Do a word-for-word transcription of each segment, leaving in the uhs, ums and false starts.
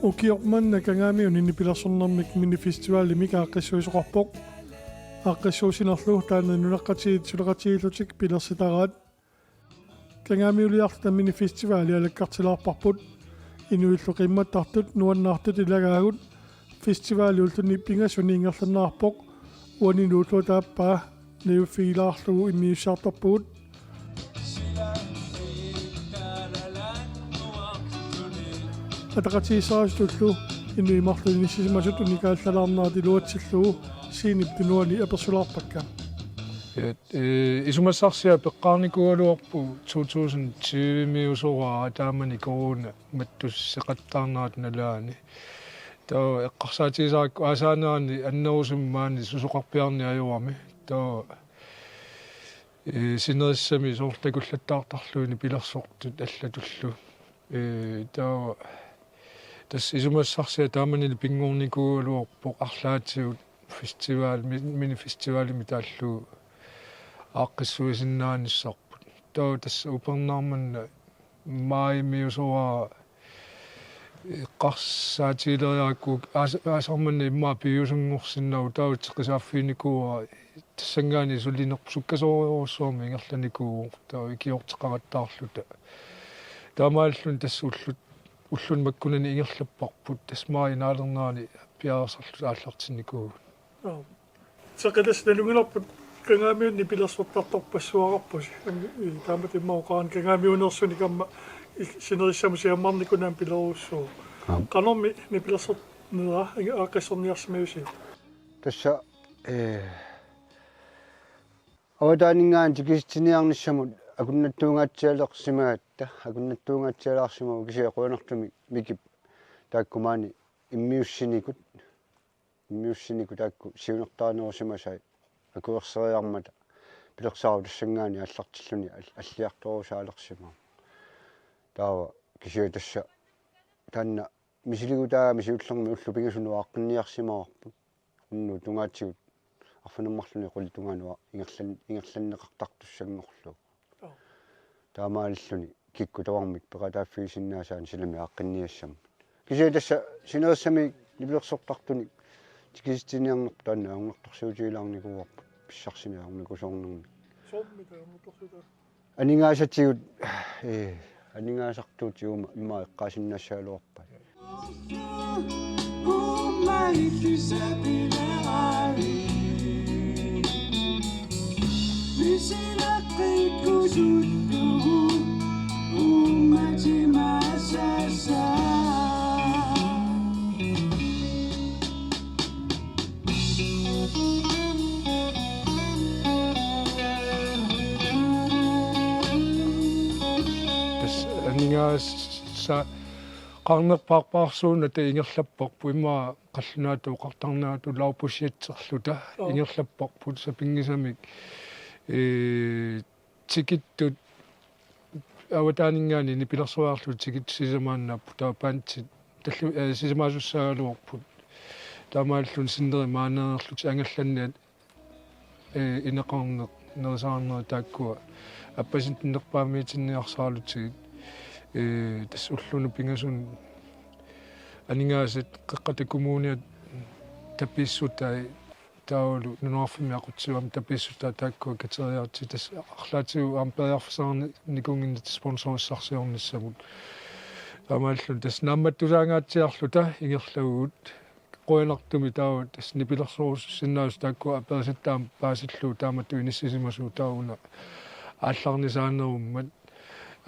Ukioq manna Kangaamiuni nipilersornermik minifestivalimik aaqqissuisoqarpoq. Aaqqissuussinerlu taanna nunaqqatigiit suleqatigiillutik pilersitaraat. Kangaamiuliarluta minifestivali alakkartilaarparput. Inuillu qimmattartut nuannaartut ilagaagut. Festivali ulluni pingasuni ingerlanneqarpoq. Uani ulluata aappaa najuffigilaarlugu immiussisarpugut. Ataqatigiissarisutullu inuit marluk inissisimasut unikaallalaarnerat iluatsillugu scenep tunuani apersulaarpakka. Ja, ee, isumassarsiaq peqqaarnikuugaluarpoq to tusind tyve-miusoraara taamani corona mattusseqattaarnerata nalaani. Taava eqqarsaatigisarakkit aasaanerani annerusumik maani susoqarpiarneq ajorami. Taava, ee, sinerissami soorlu takullattaartarlugit nipilersortut allatullu. Ee, taava tassa isumassarsiaq taamanili pinngornikuugaluarpoq arlaatigut festival, mi-, minifestivalimik taallugu aaqqissuisinnaanissarput. Taava tassa upernaaq manna maajimiusoraara eqqarsaatigileriarakku aas-, aasaq manna immaqa piviusunngorsinnaavoq, taava teqqisaaffiginikuuara tassanngaanniit sulinerput sukkasoorujussuarmik ingerlanikuuvoq, taava ikiorteqarattaarluta. Taamaalilluni tassa ullut, ulluni makkunani ingerlapparput, tassa maajip naalernerani piareersarluta aallartinnikuuvugut. Aap. Seqitas nalunngilarput Kangaamiuni nipilersortartorpassuaqarpusi. Ang-, i-, taamatut immaqa oqarani Kangaamiuneersunik aamma i-, sinerissamut siammarnikuunagu pilerujussuuvoq. Aap. Qanormi nipilersornera, ang-, aaqqissorniarsimavisigit? Tassa, ee, avataaninngaanniit tikisitsiniarnissamut akunnattuungaatsialersimagatta, akunnattuungaatsialaarsimavoq kisianni qujanartumik Mikip taakku maani immiussinikut, immiussinikut taakku siunertarinerusimasai akuerseriarmata pilersaarutit tassanngaanniit aallartilluni al-, alliartorusaalersimavoq. Taava kisianni tassa taanna misiligutaagami siullermi ullut pingasut nuaqqinniarsimavarput. Unnuk tungaatigut arfineq-marlunut qulit tungaanut ingerlan-, ingerlanneqartartussanngorlugu. Aap. Taamaalilluni kikkut tamarmik peqataaffigisinnaasaannik silami aaqqinniassammata. Kisianni tassa sinerissami nipilersortartunik tikisitsiniarneq taanna ajornartorsiutigilaarnikuuarput pissarsineq ajornakusoornermik. Soormi taanna ajornartorsiutaa? Aningaasatigut, ee, aningaasartuutigut immaqa eqqaasinnaassagaluarpaat. Tassa aningaasaqarnerpaarpaarsuunata ingerlapparput, immaqa qallunaatut oqartarneratut lavbudgetserluta. Aap. Ingerlapparput sapinngisamik, ee, tikittut avataaninngaanniit nipilersoriarlutik tikittut sisamaannaapput, taava bandit tallu-, ee, sisamaasussaagaluarput. Taamaalilluni sinneri maaneereerlutik angallanneq, ee, ineqarneq, nerisaarnerit taakkua appasinnerpaamiitinniarsaralutigit, ee, tassa ullunut pingasunut aningaasat Qeqqata Kommuniata tapiissutai taavalu nunarfimmi aqutsivut aamma tapiissutai taakkua kateriaatsit tassa arlaatigut aamma periarfissaqarnikuunnginnatsigit sponsorissarsiornissamut. Taamaalilluni tassa naammattusaangaatsiarluta ingerlavugut. Qujanartumik taava tassa nipilersorusussinnaasut taakkua aperisatta aamma paasillugu taamatut inissisimasut taava una aallarnisaanerummat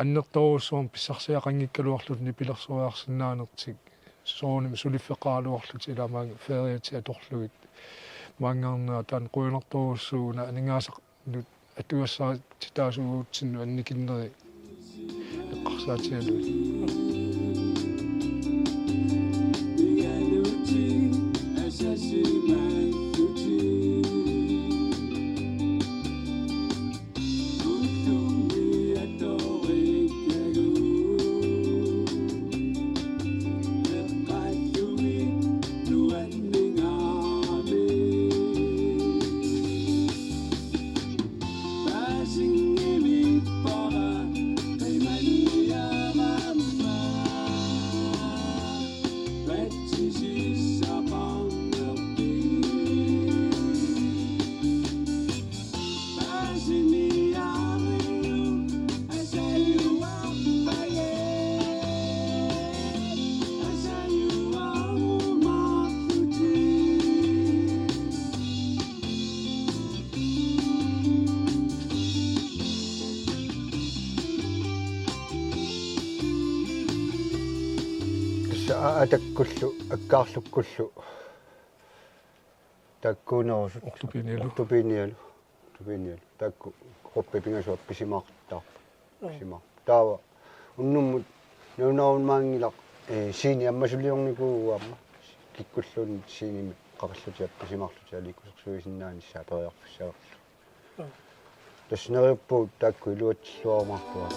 annertoorujussuarmik pissarsiaqanngikkaluarlutik nipilersoriarsinnaanertik. Soorunami suliffeqaraluarlutik ilaa maanga feriatik atorlugit. Maanngarnera taanna qujanartorujussuuvoq una aningaasarnut atugassarititaasuugutsinnut annikinneri eqqarsaatigalugit. Aa, atakkullu, akkaarlukkullu. Taakkuunerusut. Ortopedialu. Ortopedialu. Ortopedialu. Taakku kroppip pingasut appisimaartarput. Joo. Appisimaarput. Taava unnummut nalunarumaanngilaq, ee, scene ammasuliornikuuvoq aamma. Kikkulluunniit scenemi qaqillutik appisimaarlutik aliikkusersuisinnaanissaat periarfissagarlutik. Tassa neriuppugut taakku iluatsilluarumaarput.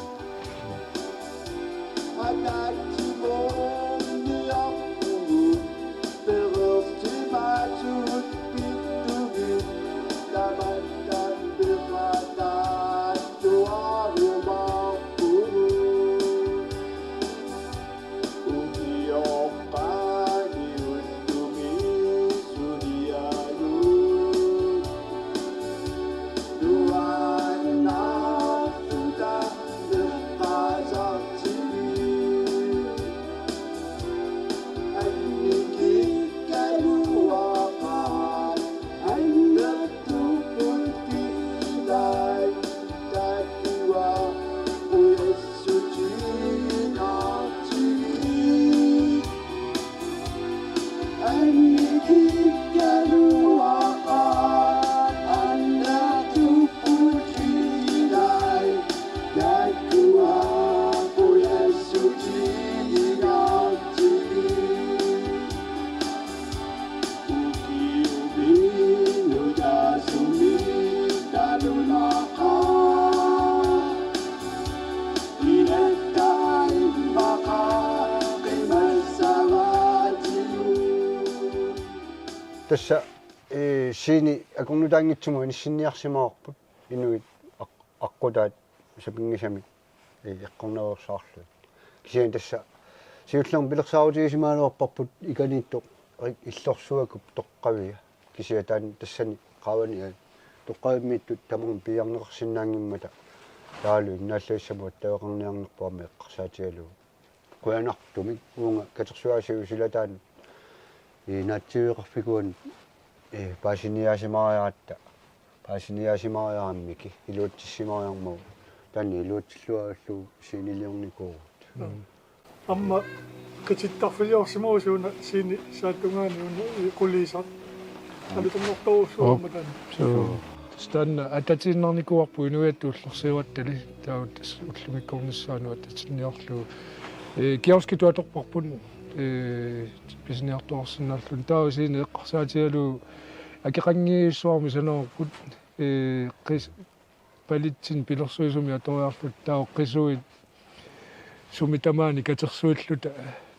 Tassa, ee, scene akornutaanngitsumut inissinniarsimavarput inuit aq-, aqqutaat sapinngisamik, ee, eqqornerusaarlugit. Kisianni tassa siullermik pilersaarutigisimaagaluarparput ikaniittoq Rik Illorsuakup toqqavia. Kisianni taanna tassani qaavani, ee, toqqavimmiittut tamarmik piiarneqarsinnaanngimmata taavalu innaallagissamut attaveqarniarnerput aamma eqqarsaatigalugu. Qujanartumik uunga katersugaasiuusilataanut, ee, naatsiiveqarfikuanut, ee, paasiniaasimariaratta, paasiniaasimariaramik iluatsissimariarmagu taanna iluatsilluarlugu sceneliornikuuvugut. Mm. Aamma qitittarfiliorsimavusi una scene saattugaani una i qulisaq. Alutornartorujussuarmata. Suu. Suu. Tassa taanna atatiinnarnikuuarput inuiattut ullorsiuattali taava tassa ullumikkornissaanut atatinniarlugu. Ee, kioskitut atorparput, ee, pisiniartuarsinnaalluni. Taava scene eqqarsaatigalugu akeqanngivissumik sanaarput, ee, qis-, palitsinni pilersuisumik atoriarluta taava qisuit sumi tamaani katersuilluta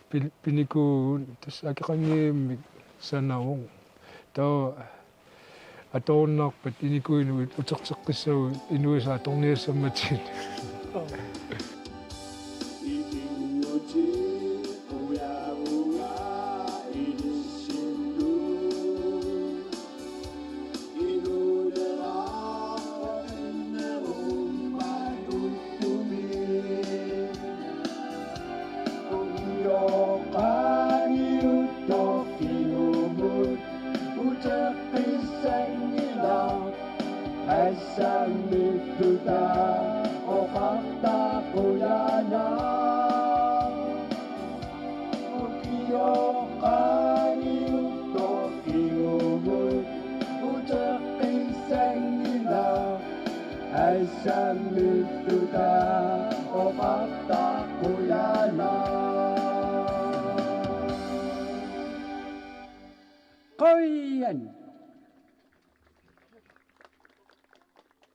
pil-, pinikuuvugut tassa akeqanngivimmik sanavoq. Taava atorunnaarpat inikuinnut uterteqqissaguit inuisa atorniassammatigit. Qujan.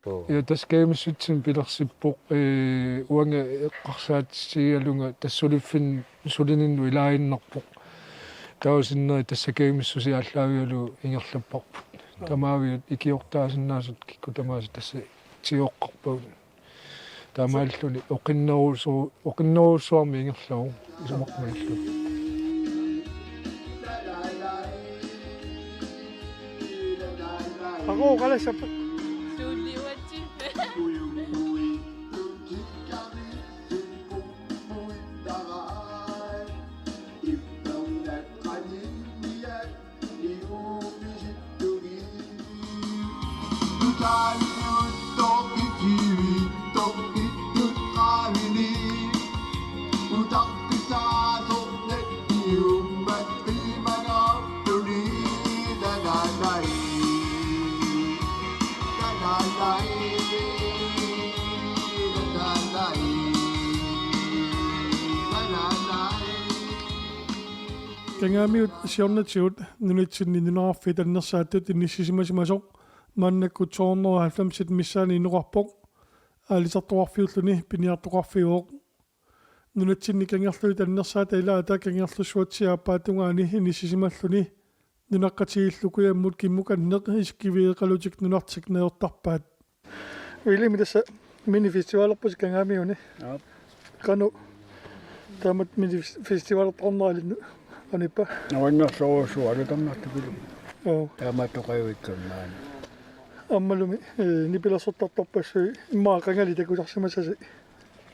Joo, tassa kajumissutsimik pilersippoq, ee, uanga eqqarsaatigigalunga tassa suliffinni sulininnut ilaaginnarpoq. Taava sinneri tassa kajumissuseq aallaavigalugu ingerlapparput. Tamaaviat ikiortaasinnaasut kikkut tamaasa tassa tigooqqarpagut. Taamaalluni oqinnerusu-, oqinnerujussuarmik ingerlavoq isumaqaraluni. Aqo, qalassappa. Tulliuatsippe. Kangaamiut siornatigut nunatsinni nunaqarfiit annersaatut inissisimasimasoq maannakkut to hundrede og halvfems missaani inneqarpoq, aalisartoqarfiulluni piniartoqarfiuvoq. Nunatsinni kangerlui annersaata ilaata Kangerlussuatsi aappaatungaani inissisimalluni nunaqqatigiillu kujammut kimmukanneq isikkivigeqalutik nunartik najortarpaat. Uilimi tassa mini festivalerpusi Kangaamiuni. Aap. Qanoq taamatut mini fes-, festivalertarneralinnut anippa? Nuannersorujussuaq alutornartupilu. Joo. Taamaattoqajuikkammaani. Aammalumi, eh, nipilersortartorpassuit immaqa qangali takusarsimassasi.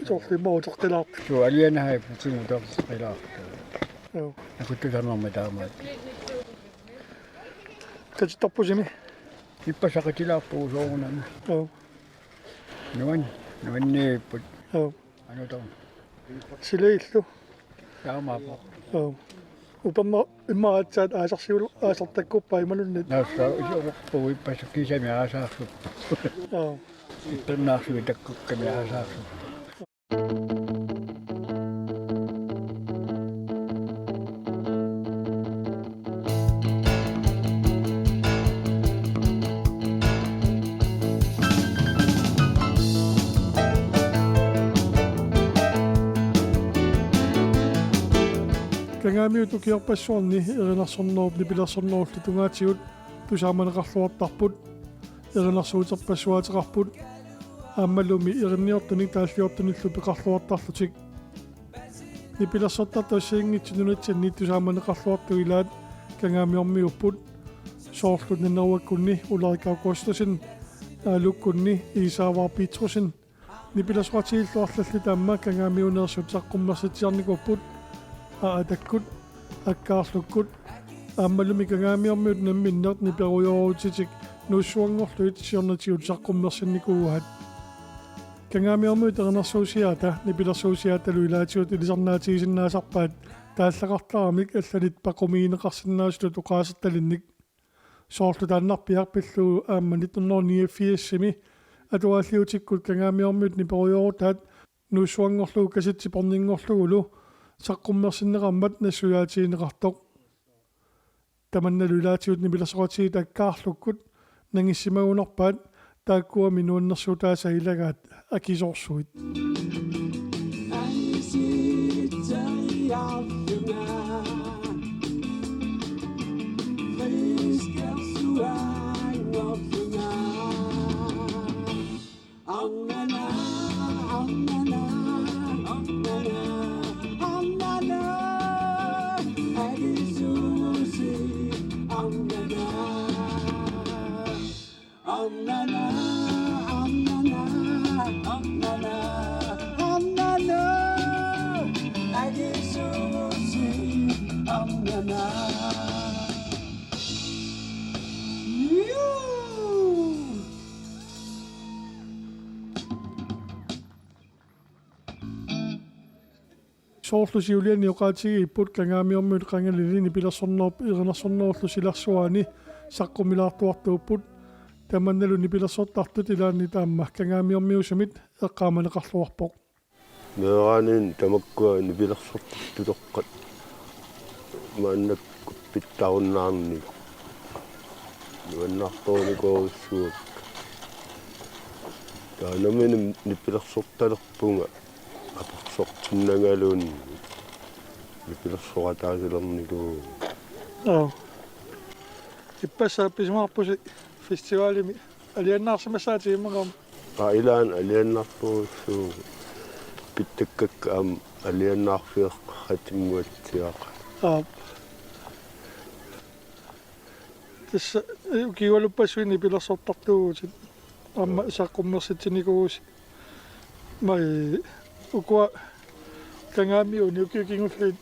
Soorlu immaqa uteqqilaartut. Suu, alianahai putingu uteqqilaartut. Joo. Nakuttusanermi taamaat. Qatittarpusimi? Ippassaq qatilaarpugut soorunami. Joo. Nuan, nuanniipput. Joo. Anutorn. Silaillu. Taamaappoq. Joo. Uperna immaqa aatsaat aasarsiul-, aasartakkuppai imaluunniit. Naassa isorpugu ippassaq kisami aasaarsup. Joo. Ippernaarsuit takkukkami aasaarsup. Kangaamiut ukiorpassuarni erinarsornerup nipilersornerullu tungaatigut tusaamaneqarluartarput, erinarsuuterpassuaateqarput, aammalumi erinniortunik taalliortunillu peqarluartarlutik. Nipilersortartut assigiinngitsut nunatsinni tusaamaneqarluartut ilaat Kangaamiormiuupput, soorlu Naneruakkunni Ulrik Augustussen, Aalukkunni Iisaavaaq Petrussen, nipilersoqatigiillu arlallit aamma Kangaamiuneersut saqqummersitsiarnikuupput, Aatakkut, Akkaarlukkut, aammalumi Kangaamiormiut namminneq niperujoorutitik Nuussuanngorlugit siornatigut saqqummersinnikuuaat. Kangaamiormiut erinarsuusiaata nipilersuusiaatalu ilaatigut ilisarnaatigisinnaasarpaat taallaqartaramik allanit paqqumigineqarsinnaasutut oqaasertalinnik. Soorlu taannarpiaq pillugu aamma nitten hundrede niogfirsimi atuaalliutikkut Kangaamiormiut niperujoorutaat Nuussuanngorlugu Kasitsiporninngorlugulu saqqummersinneqarmat nassuiaatigineqartoq. Tamannalu ilaatigut nipilersoqatigiit Akkaarlukkut nangissimagunarpaat, taakkuami nuannersuutaasa ilagaat akisoorsuit. Soorlu siuliani oqaatigigipput Kangaamiormiut qangalili nipilersornerup erinarsornerullu silarsuaani saqqumilaartuartuupput, tamannalu nipilersortartut ilaanni taama Kangaamiormiusumit eqqaamaneqarluarpoq. Meeraaniit tamakkua nipilersortartutoqqat maannakkut pittarunnaarnikkut nuannaartornikoorujussuakka. Taanna nammineq nipilersortalerpunga apersortinnangaluunniit nipilersoqataasilernikuu. Joo. Ippassaq pisimaarpusi festivalimi aliannaarsimassaatigimmagu aamma. Aa, ilaanni aliannaartorujussuuvugut. Pitsakkakka aamma aliannaarfigeqqaartinnguatsiaqaat. Aap. Tassa, eh, ukiualuppassuit nipilersortartuuvutit. Aamma saqqummersitsinikuuvusi. Mai ukua Kangaamiuni ukiut kingulliit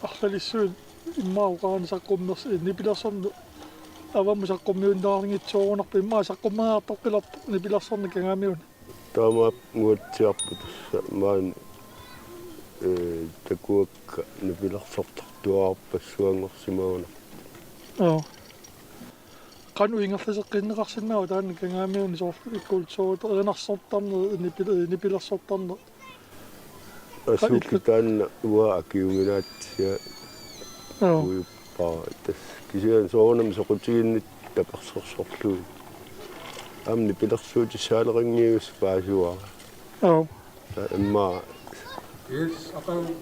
arlalissuit immaqa oqarani saqqummers-, nipilersorneq avammut saqqummiunnaarnitsoorunarpoq, immaqa saqqummeriartoqqilerpoq nipilersorneq Kangaamiuni. Taamaannguatsiarput tassa maani, eh, takuakka nipilersortartuarpassuanngorsimagunarpoq. Joo. Qanoq ingerlateqqinneqarsinnaava taanna Kangaamiuni soorlu kulturit erinarsortarneq, nipil-, nipilersortarneq? Asuki taanna uanga akiuminaatsia. Joo. Uippaa. Tassa kisianni soorunami soqutiginnittut tapersersorlugit. Aamma nipilersuutissaaneqanngivissi paasivara. Joo. Taava immaqa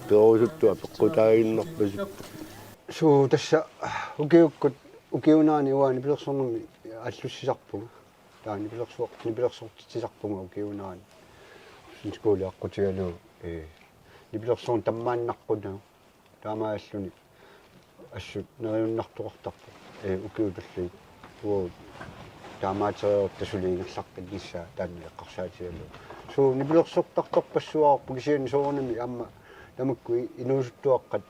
perusuttuaq peqqutaaginnarpasippoq. Suu, tassa ukiukkut, ukiup nunani uanga nipilersornermi aallussisarpunga. Taava nipilersuaq-, nipilersortitsisarpunga ukiup nunani. Aftenskole aqqutigalugu, ee, nipilersorneq tammaannaqqunnagu. Taamaalluni assut neriunnartoqartarpoq, ee, ukiut tulliit. Uagut taamaatereerutta suli ingerlaqqinnissaa taanna eqqarsaatigalugu. Suu, nipilersortartorpassuaqarpoq kisianni soorunami aamma tamakku i-, inuusuttuaqqat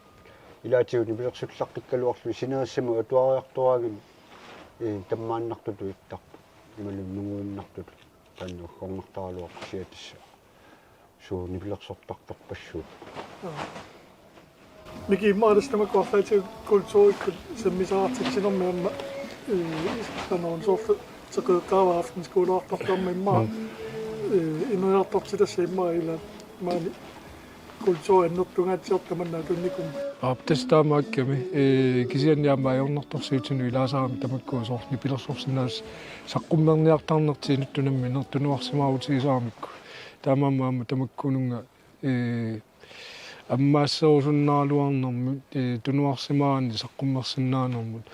ilaatigut nipilersullaqqikkaluarlugit sinerissamut atuariartoraangami, ee, tammaannartutut ittarput. Imaluunniit nunguinnartutut. Taanna uggornartaraluarpoq kisianni tassa. Suu, nipilersortartorpassuupput. Joo. Miki, immaqa tassa tamakku arlaatigut kulturikkut sammisaqartitsinermi aamma, ee, qanoq soorlu teqeqqaava aftenskoleertartarmat immaqa, ee, ineriartortitassat immaqa ila maani kulturi annertungaatsiartoq tamanna atunnikummat. Aap, tassa taamaakkami, ee, kisianni aamma ajornartorsiutinut ilaasarami tamakku soorlu nipilersorsinnaasut saqqummerniartarnertik inuttut nammineq tunuarsimaarutigisaramikku. Taamaammat aamma tamakkununnga, ee, ammaasserusunnaaraluarnermut, ee, tunuarsimaarani saqqummersinnaanermut.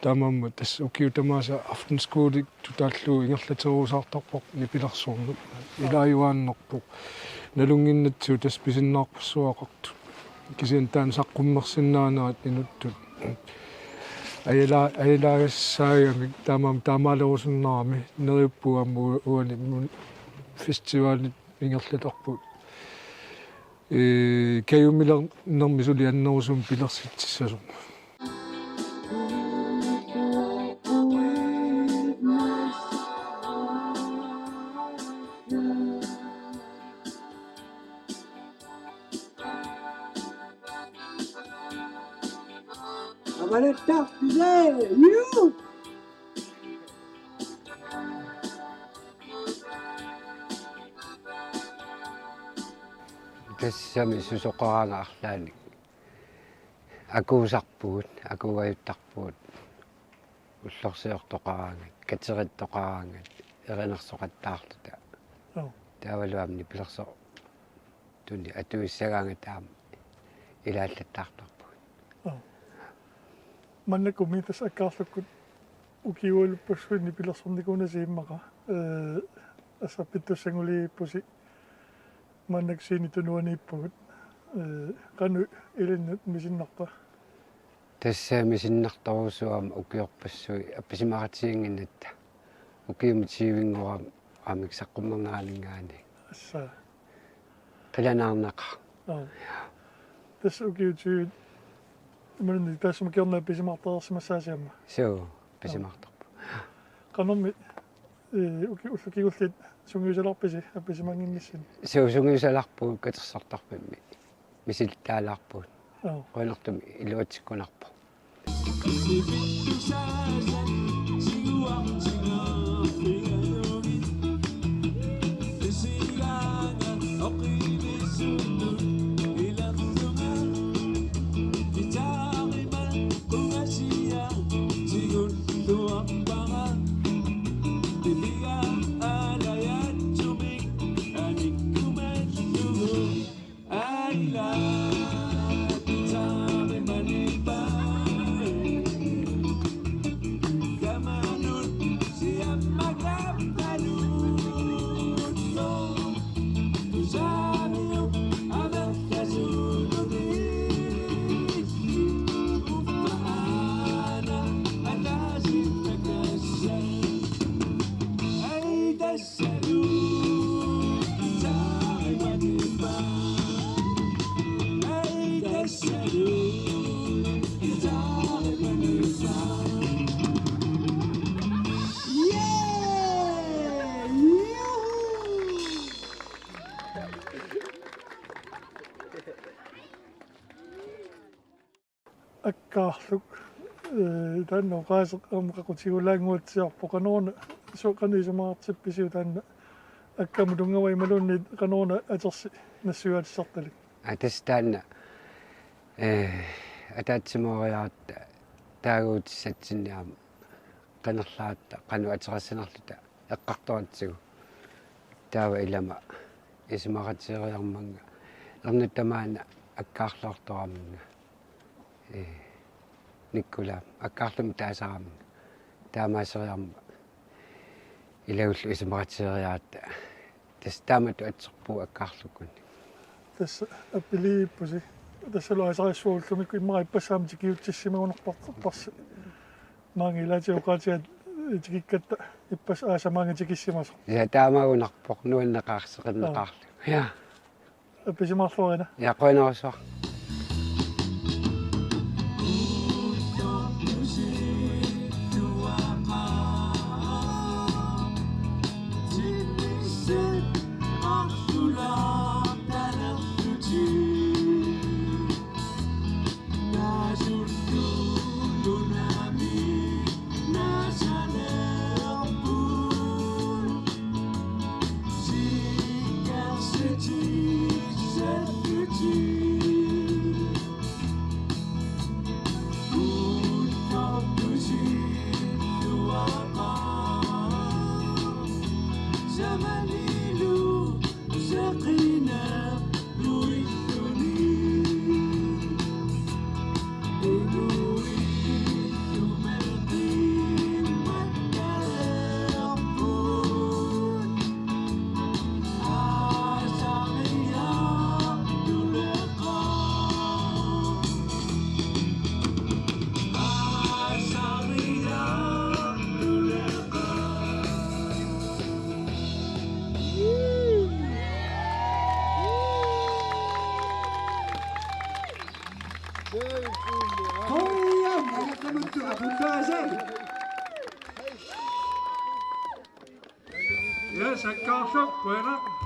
Taamaammat tassa ukiut tamaasa aftenskoletut taallugu ingerlaterusaartarpoq nipilersorneq. Ilaajuaannarpoq. Nalunnginnatsigu tassa pisinnaarpassuaqartoq. Kisianni taanna saqqummersinnaanerat inuttut. Ajala-, ajalaassaagamik taamaammat taamaalerusunnarami neriuppunga aamma u-, uani mun-, festivalit ingerlatarput. Ee, kajumilernermi suli annerusumik pilersitsissasoq. Avalattaartile, juu! Tassami susoqaraangat arlaannik akuusarpugut, akuuajuttarpugut, ullorsiortoqaraangat, katerittoqaraangat, erinarsoqattaarluta. Joo. Taavalu aamma nipilersortuni atuissagaangat aamma ilaallattaartarpugut. Joo. Maannakkummi tassa Akkaarlukkut ukiualuppassuit nipilersornikuunasi immaqa, ee, assarpittussanngorlugippusi maannakkut scene tunuaniippugut, ee, qanoq ilinnut misinnarpa? Tassa misinnartorujussuuvoq aamma ukiorpassuit appisimaqatigiinnginnatta. Ukiumut tyvenngorami saqqummerneraninngaanniit. Assa. Qilanaarnaqaaq. Aa. Tassa ukiut tyve imaluunniit taassuma kingorna pisimaartoreersimassaasi aamma. Suu, pisimaartarpoq. Qanormi, ee, uki-, ullut kingulliit sungiusalarpisi appisimannginnissinni? Suu, sungiusalarpugut katersortarfimmi. Misilittaalaarpugut. Joo. Qujanartumik iluatsikkunarpoq. Akkaarluk. Ee, taanna oqaaseq aamma qaqutigulaannguatsiarpoq, qanoruna suaqqani isumaqartippisiuk taanna akkamut tunngavaa imaluunniit qanoruna atersi nassuiaatissartalik? Aa, tassa taanna, ee, ataatsimooriaratta taaguutissatsinni aamma qinerlaaratta qanoq aterissanerluta eqqartoratsigu. Taava ilama isumaqatigeriarmannga ernutama akkaarluartoramannga. Ee, Nikkulaamik akkaarlumik taasaramannga. Taamaaseriarmat ilagullu isumaqatigeriaratta. Tassa taamatut atserpugut akkaarlukkunni. Tassa appiliippusi. Tassalu aasarissuullumikkut immaqa ippassaq aamma tikiutsissimagunarparsi. Maanga ilaatigut oqaatigaat tikikkatta ippassaq aasaq maanga tikissimasoq. Ja, taamaagunarpoq nuanneqaaq seqinneqarluni. Ja. Appisimaarluarina. Ja, qujanarsuaq. Ja, sakkaarluk, qujanaq.